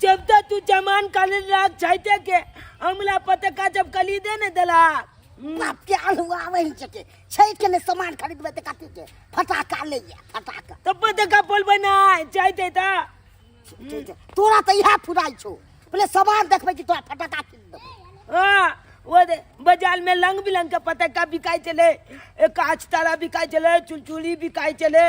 जब तक तू जमान काली राख चाहते के हमला पतका जब कली दे ने दला। बाप के आलू आवे ही छके छठ के ने सामान खरीदबे त कथी के फटाका ले या फटाका। तो पतका बोलबे ना चाहते ता। तोरा त इहा फुराइ छौ, पहिले सामान देखबै कि तोरा फटाका कीन देबौ। हाँ, वो दे, बाजार में रंग बिरंग के पतका बिकाइ छलै, काच तारा बिकाइ छलै, चुलचुली बिकाइ छलै,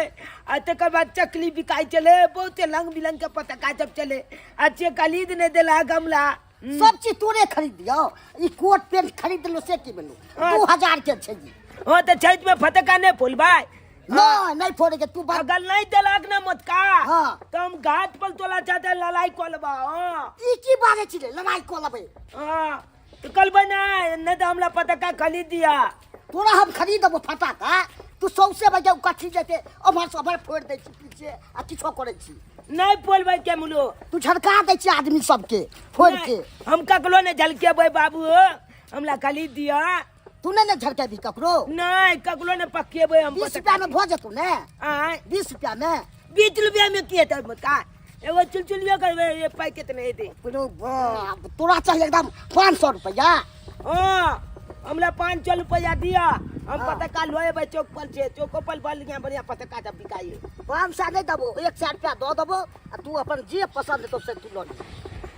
आ तकर बाद चकली बिकाइ छलै, बहुते रंग बिरंग के पतका सब छलै। आ जे खरीद नहि देला गमला। सब चीज तोरे खरीद दियौ, ई कोट पेंट खरीद देलौ से की भेलौ? हाँ। 2000 के छै ई। हाँ, तऽ छठि में फटका नहि फोलबै? नहि, नहि फोड़े के तू बात। अगर नहीं देलक ना मोटका, हाँ। तो हम घाट पर तोला चाहते लड़ाई कऽ लेबा। हाँ। ई की बाजै छी रे, लड़ाई कऽ लेबै? हाँ, तो कलबै ना, नहीं तो हमरा पटका खरीद दिया। तोरा हम खरीद देबो फटाका, तू सौंसे बजे कथी जेते अमहर से अमहर फोड़ि दै छी पीछे आ किछो करै छी। नहीं फोड़बै के मुलो। तू झड़का दै छी आदमी सबके फोड़ के। हम ककरो नहीं झलकेबै बाबू, हमरा खरीद दिया। तू नहीं ने झड़केबी ककरो? नहीं, ककरो नहीं पकेबै हम। 20 रुपया में भऽ जेतौ ने? आँय? 20 रुपया में? 20 रुपया में की हेतै मोटका? एगो चुलचुलियो करबै, ये पाइ केतना हेतै? अरे बाप, तोरा चाहिए एकदम 500 रुपया? हाँ, हमरा 500 रुपया दिया, हम हाँ। पतका लऽ एबै चौक पर से, चौको पर बढ़िया बढ़िया पतका सब बिकाइ। 500 नहीं देबो, 100 रुपया दऽ देबो आ तू अपन जे पसंद हेतौ से तू लऽ लिह।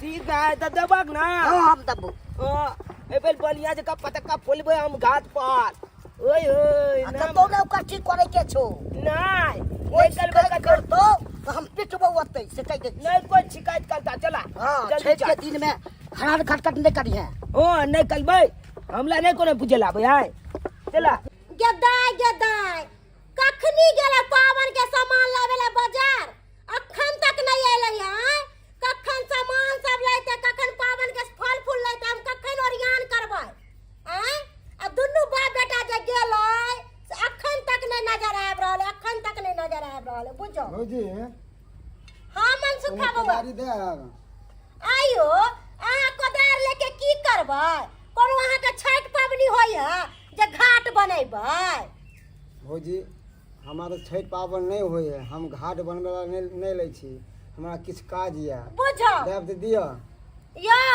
ठीक है, तऽ देबक ना? हाँ, हम देबो। हाँ, एहि बेर बढ़िया जकाँ पतका फोलबै हम घाट पर। ओए ओए। आ ना। कतौ ने ओकर ठीक करे के छौ। नहीं, कोई नहीं करबै शिकायत कतौ। करतौ तऽ हम पिटबौ ओतै से कहि दै छी। नहीं कोई शिकायत करता, चला। हाँ, जल्दी छठि के चल। दिन में हरान खटखट नहीं करिहे। ओ नहीं करबै, हमरा नहीं कोनो बुझे लाबै है, चला। गेदाय गेदाय, कखनी गेलै पावन के सामान लाबे ला बाजार, अखन तक नहीं एलै हैं। कखन सामान सब लेते, कखन पावन के फल फूल लेते, हम कखन ओरियान करबै आँय? आ दुनू बाप बेटा जे गेलै से अखन तक नहीं नजर आबि रहल है, अखन तक नहीं नजर आबि रहल है, बुझो। भौजी। हाँ मनसुखा कोनो बौआ। कोदारी देब? आइयो अहाँ कोदार लेके की करबै? कोनो अहाँके छठि पाबनि होइए जे घाट बनेबै? भौजी, हमरा तऽ छठि पाबनि नहि होइए, हम घाट बनबै ला नहि लै छी, हमरा किछु काज यऽ। बुझो। देब तऽ दिअ। यौ,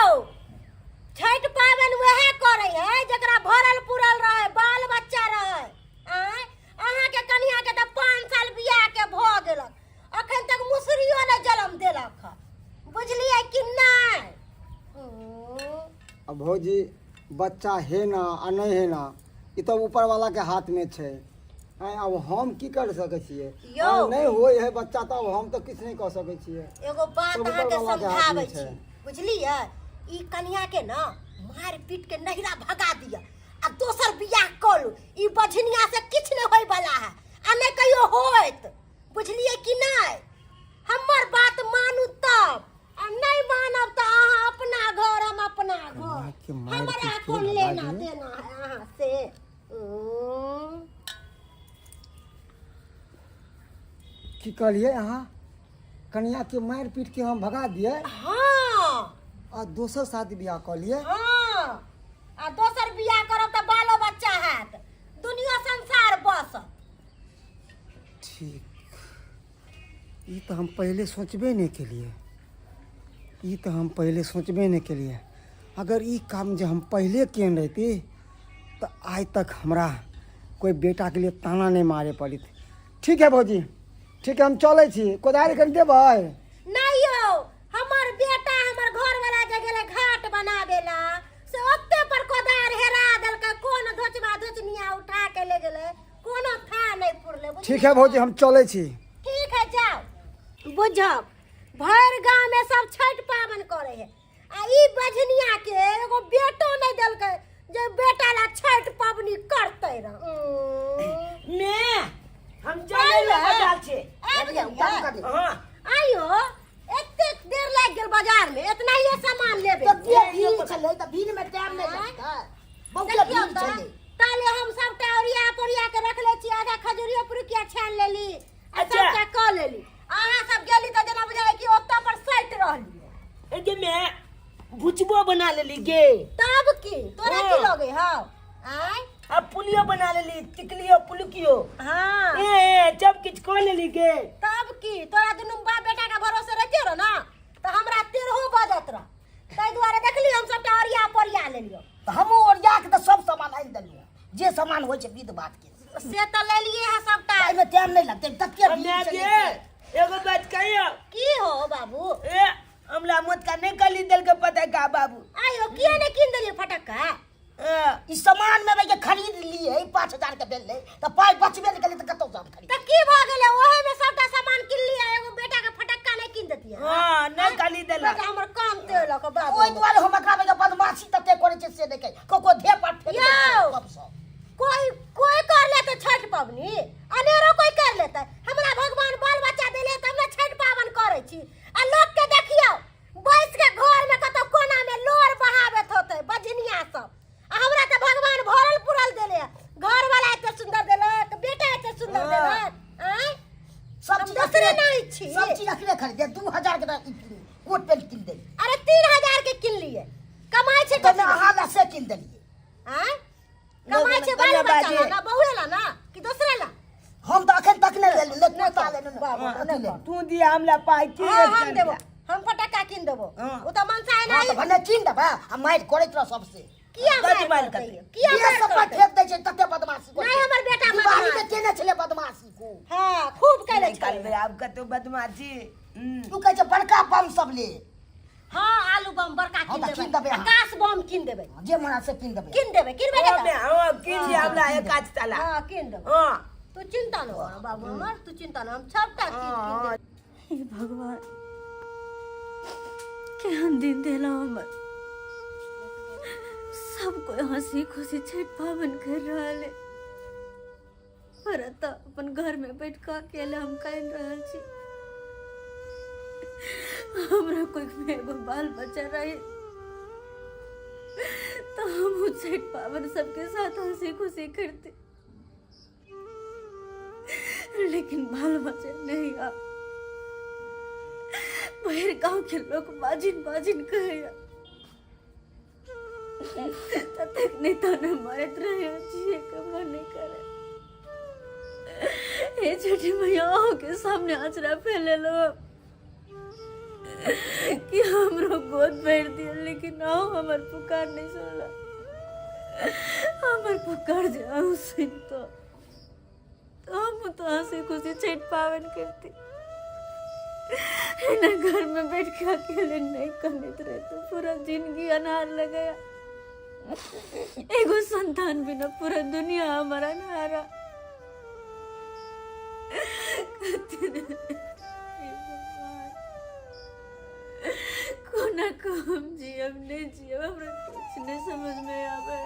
छठि पाबनि वएह करै है जकरा भरल पुरल रहै, बाल बच्चा रहै। आँय, अहाँके कनियाके तऽ 5 साल बियाहके भऽ गेलक, अखन तक मुसरियो नहि जन्म देलक हँ, बुझलियै कि नहि? आ भौजी, बच्चा हे ना आ नहि हे ना, ई तऽ ऊपर वाला के हाथ में छै। आँय, आब हम की कर सकै छियै? यौ। आ नहि होइ है बच्चा तऽ आब हम तऽ किछु नहि कऽ सकै छियै। एगो बात सब अहाँके ऊपरवला के हाथमे समझाबै छै। छी, बुझलियै? ई कनिया के ना मारि पीट के नहिरा भगा दिअ आ दोसर बियाह कऽ लू। ई बझनिया से किछु नहि होय वाला है आ नहि कहियो होत, बुझलियै कि नहि? हमर बात मानू तब, आ नहि मानब तऽ अहाँ अपना घर हम अपना घर। कनिया के मारि हमरा पीट के कोन भगा लेना दिअ। देना है अहाँ से? की कहलियै अहाँ? कनिया के मारि पीट के हम भगा दियै? हाँ। आ दोसर शादी बियाह कऽ लियै? हाँ, आ दोसर बियाह करब तऽ बालो बच्चा हैत, दुनिया संसार बसत। ठीक, ई तऽ हम पहिले सोचबे नहि केलियै, ई तऽ हम पहिले सोचबे नहि केलियै। अगर ई काम जे हम पहिले केने रहिती तऽ आइ तक हमरा कोइ बेटाके लिए ताना नहि मारे पड़ित। ठीक है भौजी, ठीक है, हम चलै छी। कोदारि कनि देबै? नहि यौ, हमर बेटा हमर घरवाला जे गेलै घाट बनाबे ला से ओते पर कोदार हेरा देलकै, कोन धोचबा धोचनिया उठा के ले गेलै, कोनो था नहि पुरलै, बुझलियै? ठीक है भौजी, हम चलै छी। ठीक है, जाओ। बुझब, भरि गाँव में सब छठि पाबनि करे है आ ई बझनिया के एगो बेटो नहीं देलकै जे बेटा ला छठि पाबनि करते रह। मे हम जाने ला बाजार छे। आबि गेलियै? हाँ। आइयो एतेक देर लागि गेल बाजार में, एतना ही सामान लेबे? तऽ जे भीड़ छलै तऽ भीड़ में टाइम नहि लगतै, बहुते देखियौ भीड़ तऽ, छलै। ताले हम सबटा ओरिया पोरिया के रख लै छी, आधा खजुरियो पुरुकिया छानि लेली आ अच्छा। सबटा कऽ लेली। अहाँ सब गेली तऽ जेना बुझाइ कि ओतऽ पर सटि रहली। ए गे मैं भुजबो बना लेली गे। तब की तोरा की हाँ। लगे हौ? आँय? आ पुलियो बना लेली, टिकलियो पुलकियो। हाँ। ए, ए, सब किछ कऽ लेली गे। तब की तोरा दुनू बाप बेटा के भरोसे रहते रहो ना, तऽ हमरा 13 बजे लेलियो। तऽ हमहूँ ओरिया के तऽ सब सामान आनि देलियै, जे सामान होइ छै विध बात के से तऽ लेलिए है सबटा। एहिमे टाइम नहि लगतै, तते भीड़ माय चलै गे छै। एगो बात कहियो। की हो बाबू? ए हमरा मोतका नहीं कली देल के पता का बाबू। आयो किया नहीं किन देलिए फटक्का? ए, ई सामान में के खरीद लिए 5000 के भेलै तऽ पाइ बचबे नहि केलै तऽ कतौ से हम खरीद। तऽ की भऽ गेलै, ओहे में सबटा सामान किन लिया, एगो बेटा के फटक्का नहीं किन देतियै? हाँ नहीं कली देला। बेटा हमर काम तेलक बाबू। ओहि दुआरे हम एकरा में बदमाशी तते करै छै से नहि कहि ककरो धे पर फेंक दै छै यौ। सब सब। कोई कोई कर लेते छठ पबनी, अनेरो कोई कर लेते। हमरा भगवान बाल बच्चा देले तऽ हमरा छठ पावन करै छी। आ लोक के देखियौ बैस के घर में कतौ कोना में लोर बहाबैत होते बजनिया सब, आ हमरा तऽ भगवान भरल पुरल देले, घर वाला एते सुंदर देलक, बेटा एते सुंदर हाँ। देलक। आँय सब हम चीज दोसरे अखने नहीं छी। सब चीज अखने खरीदे 2000 के ई कोट पैंट किन देलियै। अरे 3000 के किन लिए, कमाइ छै तऽ कथी? अहाँ ला से किन देलियै। आँय कमाइ छै बाल बच्चा ला ना, बहुए ला ना कि दोसरे ला? हम तऽ अखन तक नहि लेलहुँ, ने कुर्ता लेलहुँ ने बाबू, अथी नहि लेलहुँ। तू दिया हमरा पाइ की हाँ, एक हम सौ देबो, रुपया। हम फटक्का किन देबो। हाँ। ओ तऽ मनसा हाँ, एनाही तऽ भने कीन देबै आ मारि करैत रह सबसे। किया कथी मारि मारि करतै? करतै? किया ये मारि सब पर करतै? फेंक दै छै तते बदमाशी करै नहि, छै। हमर बेटा दिवाली बदमाश। मे केने छलै बदमाशी को? हाँ, खूब केने नहीं छलै। करबै आब कतौ बदमाशी। तू कहै छै बड़का बम सब ले। हाँ, आलू बम बड़का हाँ, किन तऽ कीन देबै, देबै अहाँ। आकाश बम किन देबै। जे मन से कीन देबै। किन देबै, किनबै ओ ने? मैं हाँ किन लिया हमरा एक आज ताला। हाँ किन देबै। हाँ तू चिंता न कर बाबू हमर, तू चिंता न, हम सबटा चीज किन देबै। हे भगवान, केहन दिन देला हमर। सब कोई हंसी खुशी छठ पावन कर रहल है, पर एतऽ अपन घर में बैठ कऽ अकेले हम कानि रहल छी। हमरा कोई में एगो बाल बच्चा रहे तो हम उ छठ पावन सबके साथ हंसी खुशी करते, लेकिन बाल बच्चा नहीं आ। बाहर गांव के लोग बाजिन बाजिन कहैया, ततेक नहि ताना मारैत रहे, जिए के मन नहीं करे। हे छठी मैया, अहूँ के सामने आचरा फैलेलो कि हमरो गोद भरि दिया, लेकिन अहूँ हमर पुकार नहीं सुनला। हमर पुकार जे अहूँ सुनतो तो हम तो हंसी खुशी छठ पावन करती ना, घर में बैठ के अकेले नहीं कनैत रहते। पूरा जिंदगी अनहार लगाया, एगो संतान बिना पूरा दुनिया हमारा अनहारा। हे भगवान, कोना को हम जियब नहीं जियब, हमरा कुछ नहीं समझ में आवे।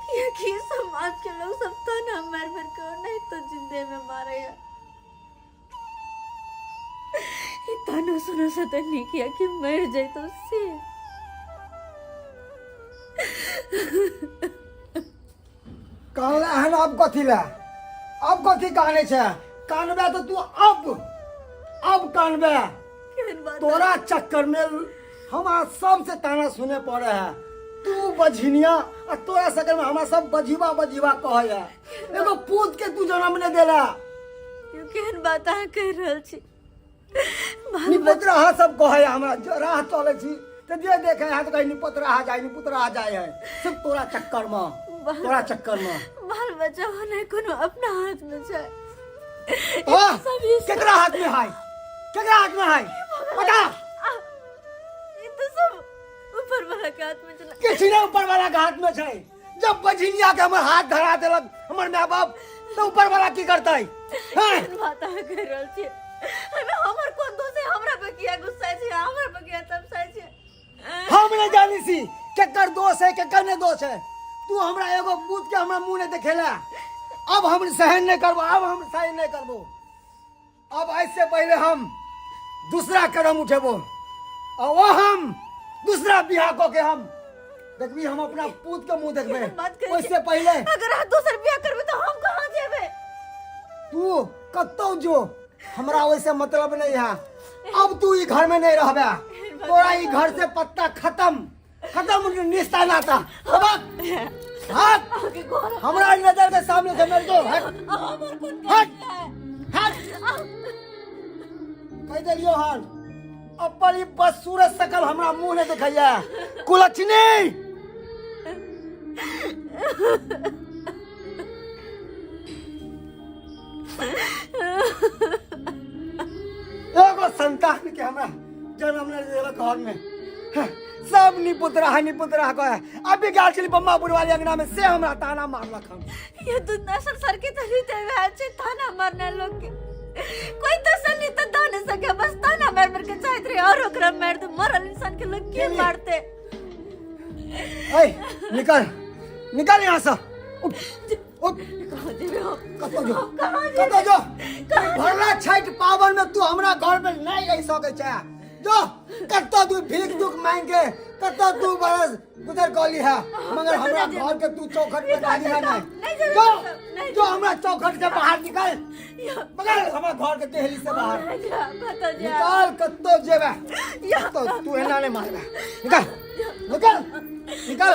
कियाकि समाज के लोग सब ताना मार मार के नहीं तो जिंदे में मारे है। ई ताना सुना से तो नहीं किया कि मर जाए तो से। कानले हन अब कथी ला, अब कथी काने छै? कानबे तो तू अब अब कानबे। केहन बात? तोरा चक्कर में हमरा सबसे ताना सुने पड़े है। तू बझिनिया आ तोरा सकल में हमरा सब बझिबा बझिबा कहे है। एगो पूत के तू जन्म नहीं देला। यौ, केहन बात अहाँ कहि रहल छी? बाल निपुत रहा सब कहे हमरा, जो राह चले छी तो जे देखे है तो कहे निपुत रहा जाए, निपुत रहा जाए है। सिर्फ तोरा चक्कर में, तोरा चक्कर में बाल बच्चा होना कोनो अपना हाथ में छै? ओ, सब ई केकरा हाथ में है? केकरा हाथ में है बता? ई तो सब ऊपर वाला के हाथ में चला। किछु नहीं ऊपर वाला के हाथ में छै। जब बझिनिया के हमर हाथ धरा देलक हमर माय बाप, तो ऊपर वाला की करतै? हैं? केहन बात अहाँ कहि रहल छियै? एहिमे हमर कोन दोष है? हमरा पे किया गुस्सा छै? हमरा पे किया तमसाइ छै? हम नहीं जानी सी केकर दोष है केकर नहीं दोष है। तू हमरा एगो पूत के हमरा मुंह नहीं देखेला। अब हम सहन नहीं करबो, अब हम सहन नहीं करबो। अब ऐसे पहले हम दूसरा कदम उठेबो और वो हम दूसरा बियाह कऽ के हम देखबी, हम अपना पूत के मुंह देखबे। केहन बात करै छी? ओहिसे पहले अगर अहाँ दोसर बियाह करबै तऽ हम कहाँ जेबै? तू कतौ जो, हमरा ओहिसे मतलब नहीं है। अब तू ई घर में नहीं रहबे, तोरा ई घर से पत्ता खत्म खत्म, निस्ता नाता। अब भाग अहाँके घर हमरा नजर के सामने से मेरे को हट हमर कोन हट गलती है? हट, कह देलियो हन। अपन ई बदसूरत शकल हमरा मुंह नहि देखैया कुलक्षणी। एगो संतान के हमरा जन्म नहीं देलक घर में, सब निपुतरा निपुतरा कहे। अभी गेल छली बम्मा बुढ़वाली अंगना में से हमरा ताना मारलक हम। ये तो नसल सर के तरी ते वह छे ताना मारना लोग के कोई तसल्ली तो दो नहीं सके, बस ताना मार मार के चाहत रहे और ओकरा मार दे। मरल इंसान के लोग के मारते। ऐ निकल निकल यहाँ से, उठ उठ। कहाँ जेबे हम? कतौ जो, कहाँ जेबे? कतौ जो। भरला छठि पावन में तू हमरा घर में नहीं रह सकै छै। जो कतौ तू भीख दुख मांग के कतौ तू बरस गुजर गली है, मगर हमरा घर के तू चौखट पे डाली है नहीं। नहीं जेबे, जो नहीं। जो हमरा चौखट से बाहर निकल, मगर हमरा घर के दहली से बाहर नहीं जा, कतौ जा। निकल। कतौ जेबे कतौ तू एना नहीं मारबे। निकल निकल निकल,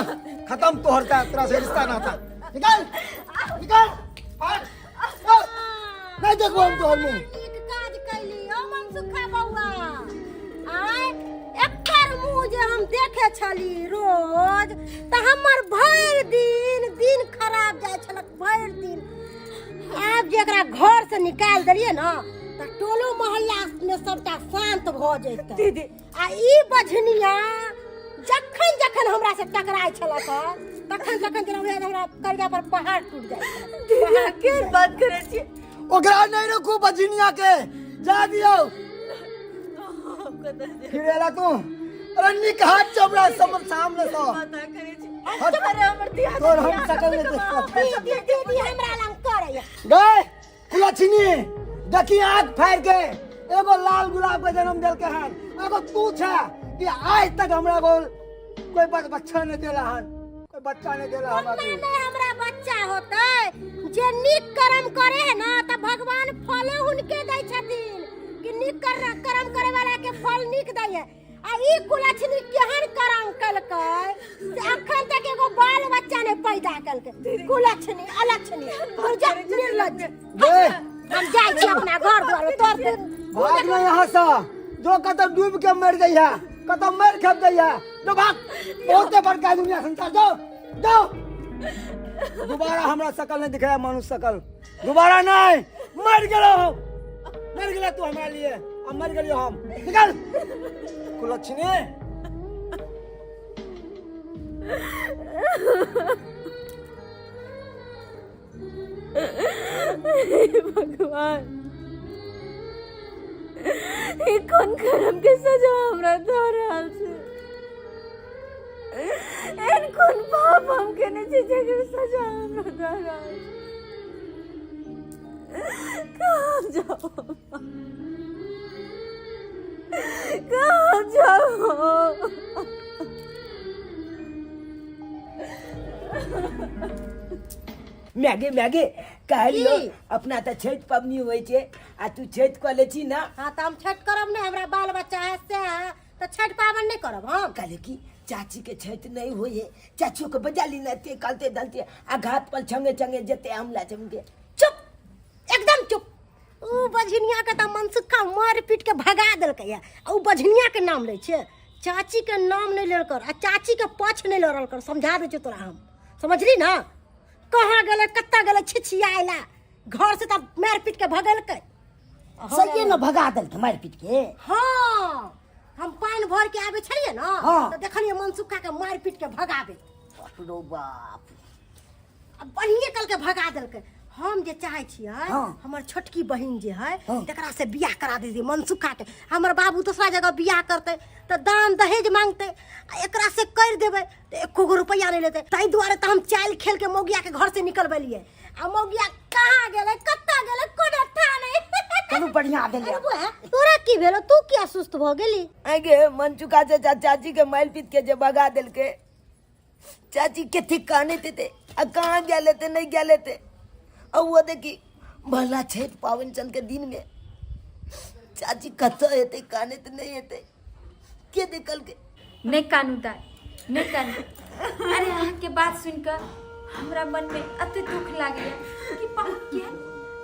खत्म तोहर का तोरा से रिश्ता नाता। निकल निकल, हट, हट। नहीं देखबो हम तोहर मुंह। नीक काज कैली ओ मनसुखा बौआ। आय एकर मुंह जे हम देखे छली रोज तऽ हमर भरि दिन दिन खराब जाइ छलक भरि दिन। आब जे एकरा घर से निकालि देलियै ने तऽ टोलो मोहल्ला मे सबटा शांत भऽ जेतै। दीदी आ ई बझनिया जखन जखन हमरा से टकराइ छलक तखन तखन जेना बुझाइ हमरा करिया पर पहाड़ टूट जाइ छलक। दीदी अहाँ केहन बात करै छियै? ओकरा नहीं रखू बझनिया के, जा दियो। हम कतऽ जेबै? फिर एला तू, अरे निकहा चमड़ा सब सामने से। बात अहाँ करै छी। हट। अरे हमर दिया तोर हम शकल नहीं देख सकते। दीदी दीदी हमरा लग करैया। गए कुलक्षणी, देखी आँख फाड़ के एगो लाल गुलाब के जन्म देलके हन, एगो तू छे कि आज तक हमरा को कोई बच्चा नहीं देला हन, कोई बच्चा नहीं देला हमरा कोना तू। नहि हमरा बच्चा होतै? जे नीक कर्म करे है ना तऽ भगवान फले हुनके दै छथिन कि नीक कर्म करे वाला के फल नीक दै है। आ ई कुलक्षणी केहन कर्म केलकै से अखन तक एगो बाल बच्चा नहि पैदा केलकै। कुलक्षणी अलक्षणी दुर्जा निर्लज्ज। गे हम जाइ छी अपना घर दुआर तोर दिन भाग ना यहाँ से, जो कतौ डूब के मर गई है, कतौ मर खप गई है, जो भाग। बहुते बड़का दुनिया संसार, जो जो दोबारा हमरा शकल नहीं दिखाया मानुष शकल दोबारा नहीं। मर गेलो हम, मर गेला तू हमरा लिए, अब मर गेलियो हम। निकल कुलक्षणी। हे भगवान, ई कोन कर्म के सजा हमरा दऽ रहल छै? एहन कोन पाप हम केने छी जकर सजा हमरा दऽ रहल छै? कहाँ जाओ, कहाँ जाओ? मैगे मैगे कहलियो की? अपना तऽ छठि पबनी होइ छै आ तू छठि कऽ लै छी ना? हाँ तऽ हम छठि करब नहि, हमरा बाल बच्चा है से है तऽ छठि पाबनि नहि करब हम। कहले कि चाची के छठि नहीं होई है, चाचियों के बजा ली ना ते कालते दलते आ घाट पर छंगे छंगे जते हमला चमके। चुप, एकदम चुप। ऊ बझनिया के तऽ मनसुखा मारि पीट के भगा देलकै आ ऊ बझनिया के नाम लै छै, चाची के नाम नहि लेल कर आ चाची के पक्ष नहि लड़ल कर, समझा दै छियौ तोरा हम, समझली ना? कहाँ गेलै कतऽ गेलै छिछियाइला घर से तऽ मारि पीट के भगेलकै। सहिए ने भगा देलकै मारि पीट के। हाँ हम पानि भर के आबै छलियै ने हाँ। तऽ देखलियै मनसुखा के मारि पीट के भगाबै। बाप रौ बाप। आ बढ़िए कल के भगा देलकै। हम जे चाहै छियै हाँ। हमर छोटकी बहिन जे है हाँ। तकरा से बियाह करा दे मनसुखा के। हमर बाबू दोसरा जगह बियाह करतै तऽ दान दहेज मांगतै आ एकरा से कर देबै तऽ एको गो रुपैआ नहि लेतै। ताहि दुआरे तऽ हम चालि खेल के मौगिया के घर से निकलबेलियै आ मौगिया कहाँ गेलै कतऽ गेलै कोनो था नहि। चलू बढ़िया भेलै। अरे बुआ, तोरा की भेलो, तू किया सुस्त भऽ गेली? आगे मनसुखा से चाची के मारि पीट के जे भगा देलकै, चाची कते कानैत हेतै आ कहाँ गेल हेतै नहीं गेल हेतै। आ वो देखी भला छठि पाबनि चल के दिन में चाची कतऽ हेतै कानैत नहीं हेतै, के देखलकै? नहि कानू दाइ, नहि कानू। अरे अहाँके बात सुनिकऽ हमरा मनमे एते दुख लागैया कि पाहुन केहन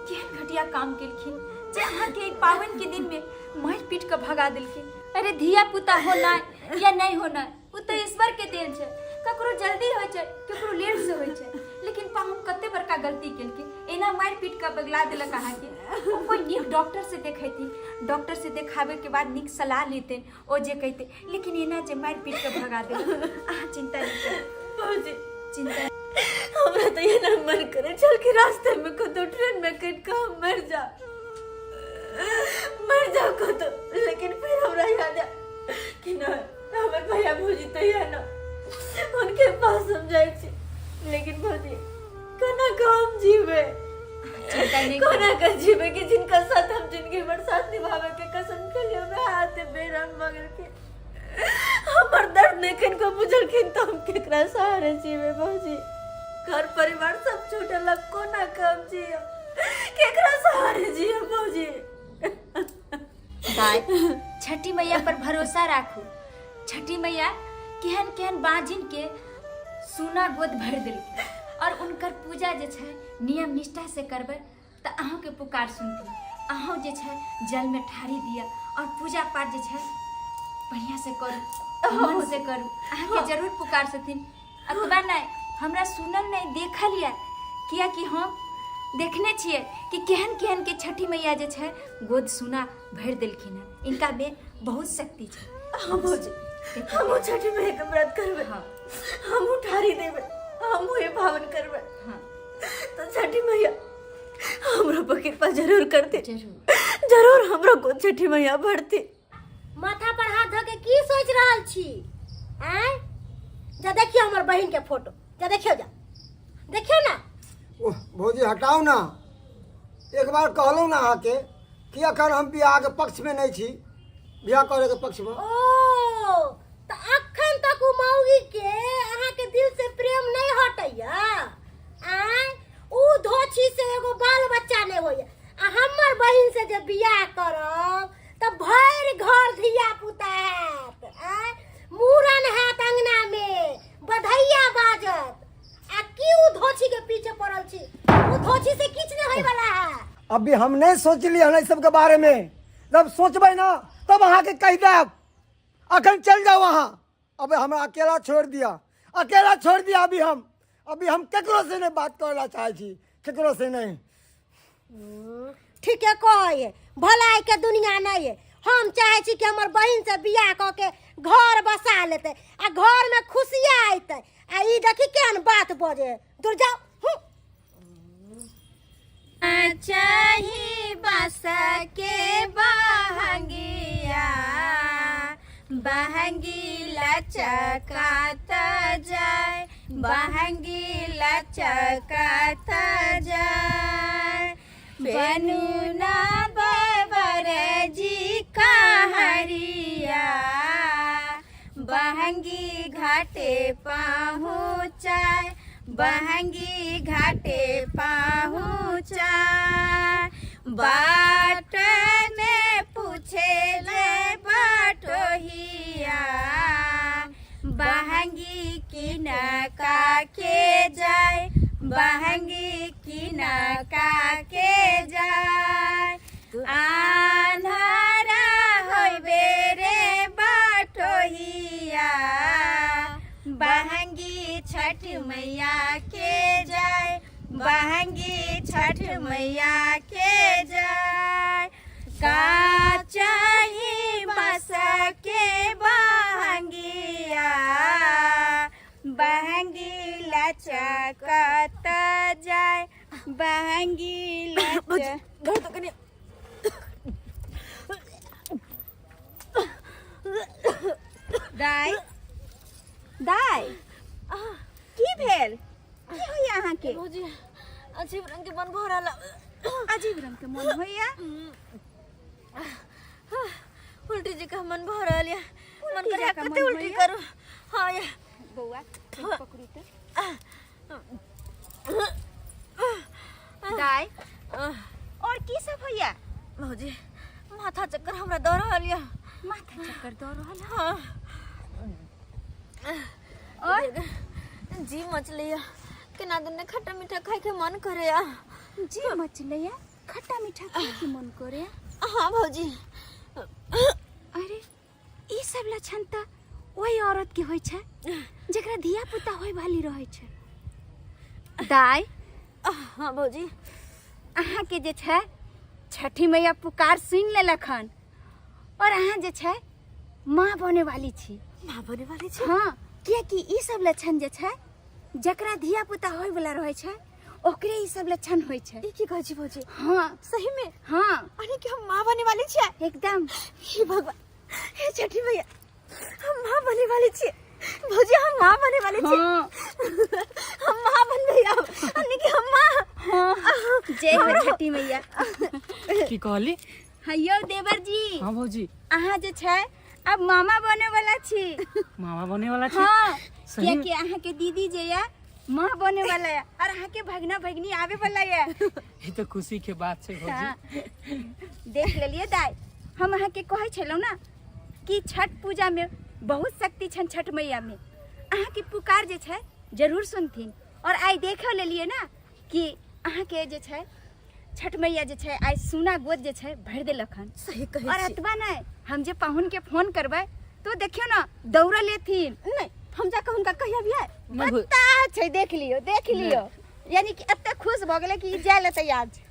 केहन घटिया काम केलखिन जे अहाँके एहि पाबनिके दिनमे मारि पीट कऽ भगा देलखिन। अरे धिया पुता होना या नहि होना ओ तऽ ईश्वर के देल छै। ककरो जल्दी होइ छै, ककरो लेट से होइ छै, लेकिन पाहुन कते बड़का गलती केलखिन, एना मारि पीट कऽ बगला देलक अहाँके। ओ कोइ नीक डॉक्टर से देखेथिन, डॉक्टर से देखाबे के बाद नीक सलाह लेते, ओ जे कहते, लेकिन एना जे मारि पीट कऽ भगा देलक। अहाँ चिंता नहि करू भौजी, चिंता हमरा तऽ एना मन करे छल कि रास्ते में कतौ ट्रेन में कटि कऽ हम मरि जाउ, मरि जाउ कतौ। लेकिन फिर हमरा याद आयल कि नहि, हमर भैया भौजी तऽ यऽ ने, हुनके पास हम जाइ छी। लेकिन भौजी, केना कऽ हम जीबै? चिंता नहि करू। कोना कऽ जीबै कि जिनका साथ हम जिंदगी भर साथ निभावे के कसम खेलियै, वएह आते बेरहम भऽ गेलखिन, हमर दर्द नहि कनिको बुझलखिन, तऽ हम केकरा सहारे जीबै भौजी? घर परिवार सब छूटल, कोना कऽ हम जियब? केकरा सहारे जियब भौजी? दाय, छठी मैया पर भरोसा राखू। छठी मैया केहन केहन बाजिन के सोना गोद भरि देलखिन, और उनकर पूजा जे छै नियम निष्ठा से करबै तऽ अहूँके पुकार सुनथिन। अहूँ जे छै जलमे ठाढ़ी दिअ और पूजा पाठ जे छै बढ़िआँ से करू, मन से करू, अहाँके जरूर पुकार सुनथिन। अतबा नहि, हमरा सुनल नहि देखल यऽ, कियाकि हम देखने छियै कि केहन केहन के छठी मैया जे छै गोद सुना भरि देलखिन हँ। इनका में बहुत शक्ति छै। हाँ भौजी, हमहूँ छठी मैया के व्रत करबै। हाँ। हमहूँ ठाढ़ी देबै, हमहूँ ये पावन करबै। हाँ। तऽ छठी मैया हमरो पर कृपा जरूर करते। जरूर। जरूर हमरो गोद छठी मैया भरती। माथा पर हाथ धऽ के की सोचि रहल छी? आँय, जा देखियौ हमर बहिन के फोटो, जा देखियौ, जा देखियौ ना। ओह भौजी, हटाउ ना। एक बार कहलहुँ ना अहाँके कि अखन हम बियाहके पक्षमे नहि छी, बियाह करैके पक्षमे। ओ तऽ अखन तक उ मौगी के अहाँके दिल से प्रेम नहीं हटैया? आँय, उ धोछी से एगो बाल बच्चा नहीं होइया, आ हमर बहिन से जे बियाह करब तऽ भरि घर धिया पुता हैत। आँय, मूड़न हैत अंगना में, बधैया बाजत, आ की उ धोछी के पीछे पड़ल छी? उ धोछी से किछु नहीं होय वाला है। अभी हम नहीं सोचली हन एहि सबके बारे में, जब सोचबै ना तब अहाँके कहि देब। अखन चलि जाउ अहाँ, अब हमरा अकेला छोड़ दिया, अकेला छोड़ दिया। अभी हम केकरो से नहीं बात करे ला चाहे छी, केकरो से नहीं। ठीके कहै भलाई के दुनिया नहीं है। हम चाहे छी कि हमर बहिन से बियाह कऽ के घर बसा लेतै आ घर में खुशिया अयतै, आ ई देखी केहन बात बजे। दूर जाओ। हूँ। चाही बांस के बहंगिया, बहंगी लचकात जाय, बहंगी लचकात जाय। बनू ना बबर जी कहरिया, बहंगी घाटे पहुँचाय, बहंगी घाटे पहुँचाय। बाट में पूछे ले बटोहिया, बहंगी किनका के जाय, बहंगी किनका के जाय। आन्हारा होइबे रे बटोहिया, बहंगी छठ मैया के जाय, बहंगी छठ मैया के जाय। का चाही बस के बहंगिया, बहंगी लचकत जाय, बहंगी लच घर तो कनि दाइ, दाइ, की भेल? की होइया अहाँके? भौजी, अजीब रंग के मन भऽ रहल। अजीब रंग के मन होइया? उल्टी जी का मन भऽ रहल या, मन उल्टी करे जकाँ कते मन उल्टी होइया? करू। हाँ या। बौआ, पकड़ू तऽ। दाइ, और की सब होइया? भौजी, माथा चक्कर हमरा दऽ रहल या। माथा चक्कर दऽ रहल है? हाँ। और? जी मचलैया, केना दिन खट्टा मीठा खाय के मन करैया। जी मचलैया? खट्टा मीठा खाए के मन करे? हाँ भौजी। अरे ई सब लक्षण त ओहि औरत के होइ छै जेकरा धिया पुता होय वाली रहै छै। दाई। हाँ भौजी। अहाँ के जे छै छठी मैया पुकार सुनि लेलक हन और अहाँ जे छै माँ बने वाली छी। माँ बने वाली छी? हाँ, कियाकि ई सब लक्षण जे छै जकरा धिया पुता होय वाला रहै छै ओकरे ई सब लक्षण होइ छै। ई की कहै छी भौजी? हाँ। सही में? हाँ। अरे कि हम माँ बने वाली छी? एकदम। हे भगवान, हे छठी मैया, हम माँ बने वाली छी भौजी, हम माँ बने वाली छी। हाँ। हम माँ बनबै अब, यानी कि हम माँ। हाँ। जय हो छठी मैया। की कहली? हाँ यौ देवर जी। हाँ भौजी। अहाँ जे छै अब मामा बने वाला छी। मामा बने वाला छी? हाँ। सही में? कियाकि अहाँ के दीदी जे या माँ बने वाला है और अहाँ के भगना भगनी आवे वाला है। ई तो खुशी के बात छै भौजी। हाँ। देख लेलिए दाई, हम अहाँ के कहै छलहुँ ना कि छठ पूजा में बहुत शक्ति छन छठ मैया में, अहाँ के पुकार जे छै जरूर सुनथिन। और आइ देख लेलिए ना कि अहाँ के जे छै छठ मैया जे छै आइ सोना गोद जे छै भरि देलक हन। सही कहै और छी। एतबा नहि, हम जे पाहुन के फोन करबै तो देखियौ ना दौड़ल एथिन। नहि, हम जाके हुनका कहि अबियै। नहि भौ- पता छै, देख लियौ, देख लियौ, यानी कि एते खुश भऽ गेलै कि ई जाय लए तैयार छै।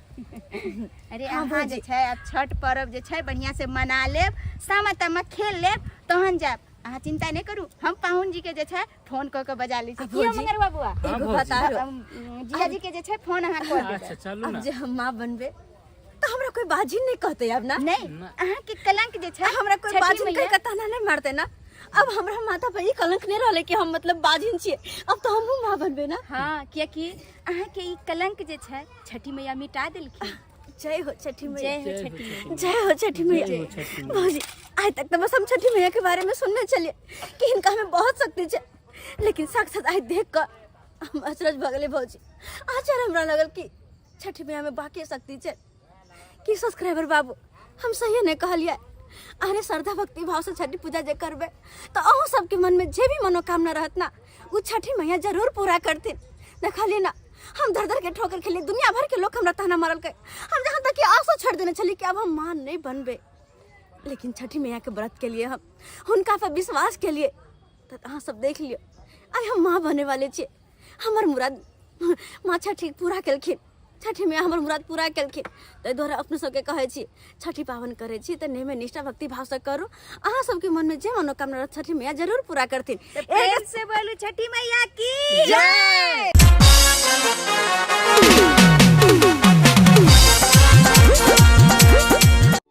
अरे हाँ, अहाँ जे भौजी। छै आब छठ पर्व जे छै बढ़िया से मना लेब, सामा तामा खेल लेब तहन जायब। अहाँ चिंता नहि करू, हम पाहुन जी के जे छै फोन कऽ के बजा लै छी। आ की हो भौजी? मंगरवा बुआ? हाँ, एगो भौजी। बता रहो। जीजा जी के जे छै फोन अहाँ कऽ देबै। अच्छा चलू अब ना। जे हम माँ बनबे तो हमरा कोई बाजी नहीं कहते अब ना। नहीं, ना। अहाँ के कलंक जे छै हमरा कोई छठी बाजिन मैया- कह के ताना नहीं मारते ना। अब हमरा माता पर ई कलंक नहीं रहले कि हम मतलब बाजिन छिए, अब तो हमहू माँ बनबे ना। हाँ, कियाकि अहाँ के ई कलंक जे छै छठी मैया मिटा देलखिन। जय हो छठी मैया। जय हो छठी मैया। जय हो छठी मैया। जय हो छठी मैया। भौजी आइ तक तो बस हम छठी मैया के बारे में सुनने चलिए कि इनका हमें बहुत शक्ति छै, लेकिन साक्षात आइ देख कऽ हम अचरज भऽ गेलै भौजी। आश्चर्य हमरा लगल कि छठी मैया में बाकी शक्ति छै कि सब्सक्राइबर बाबू हम सही नहीं कहलिए। अरे श्रद्धा भक्ति भाव से छठी पूजा जे करबे तो अहूँ सबके मन में जे भी मनोकामना रहत ना वो छठी मैया जरूर पूरा करथिन। देखलिए ना हम धर धर के ठोकर खेलिए, दुनिया भर के लोग हमरा ताना मारलकै, हम जहाँ तक कि आशो छोड़ देने छली कि अब हम माँ नहीं बनबे, लेकिन छठी मैया के व्रत के लिए हम हुनका पर विश्वास के लिए तो अहाँ सब देख लियो आइ हम माँ बने वाले छियै। हमर मुराद माँ छठी पूरा केलखिन, छठी मैया हमर मुराद पूरा केलखिन। ताहि दुआरे अपने सबके कहै छी छठी पाबनि करै छी तऽ नेमे निष्ठा भक्ति भावसँ करू, अहाँ सबके मनमे जे मनोकामना रहत छठी मैया जरूर पूरा करथिन। तऽ प्रेम से बोलू छठी मैया की जय।